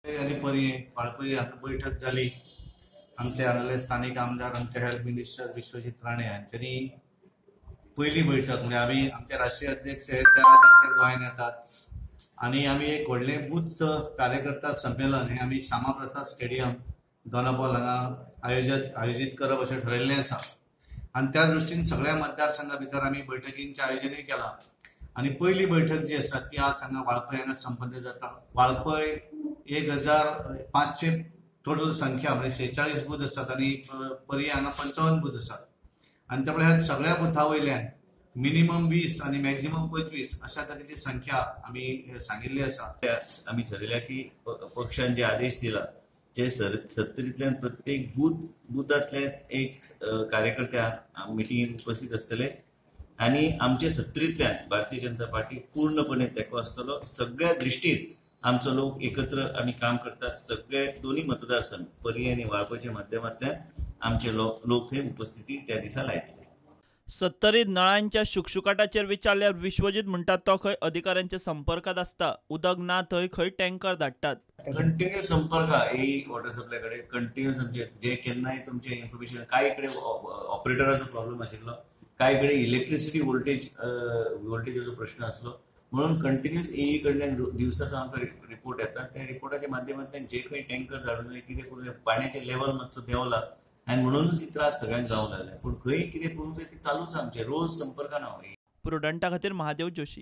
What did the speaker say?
आनी पर्यें वाळपय हांगा बैठक जाली. आमचे हांगले स्थानीक आमदार, आमचे हेल्थ मिनिस्टर विश्वजीत राणे हांच्यांनी पयली बैठक म्हणजे आमी आमचे राष्ट्रीय अध्यक्ष हे 13 तारखेर गोंयांत येतात आनी आमी एक व्हडलें बूथ कार्यकर्ता संमेलन हें आमी श्यामाप्रसाद स्टेडियम दोनापावल हांगा आयोजीत करप अशें ठरयल्लें आसा. आनी त्या दृश्टीन सगळ्या मतदारसंघा भितर आमी बैठकींचें आयोजनूय केलां आनी पयली बैठक जी आसा ती आज हांगा वाळपय हांगा संपन्न जाता. वाळपय 1500 टोटल संख्या म्हणजे 46 बूथ आसात आनी पर्यें हांगा 55 बूथ आसात आनी त्यामुळे ह्या सगळ्या बुथा वयल्यान मिनिमम 20 आनी मॅक्झिमम 25 अशा तरेची संख्या आमी सांगिल्ली आसा. आमी ठरयल्या की पक्षान जे आदेश दिला जे सत्तरींतल्यान प्रत्येक बुथांतल्यान एक कार्यकर्त्या मिटिंगेक उपस्थित आसतले आनी आमचे सत्तरींतल्यान भारतीय जनता पार्टी पूर्णपणे तेंको आसतलो. सगळ्या दृश्टीन आमचो लोक एकत्र आमी काम करतात. सगळे दोन्ही मतदारसंघ पर्यें आनी वाळपयच्या माध्यमांतल्यान आमचे लोक थंय उपस्थिती त्या दिसा लायतले. सत्तरीत नळांच्या शुकशुकाटाचेर विचारल्यार विश्वजीत म्हणटात तो खंय अधिकाऱ्यांच्या संपर्कात आसता. उदक ना थंय खंय टँकर धाडटात. कंटिन्यू संपर्क ही वॉटर सप्लाय कडेन कंटिन्यूस आमचे जे केन्नाय तुमचे इन्फॉर्मेशन कांय कडेन ऑपरेटराचो प्रॉब्लम आशिल्लो, कांय कडेन इलेक्ट्रिसिटी वोल्टेजाचो प्रश्न आसलो, म्हणून कंटिन्यूस एई कडल्यान दिवसाचो आमकां रिपोर्ट येता. त्या रिपोर्टाच्या माध्यमांतल्यान जे खंय टँकर धाडूंक जाय, कितें करूंक जाय, पाण्याचें लेवल मातसो देंवला आनी म्हणूनच त्रास सगळ्यांक जावंक लागले. पूण खंय कितें करूंक जाय ते चालूच आमचे रोज संपर्कान. प्रुडंटा खातीर महादेव जोशी.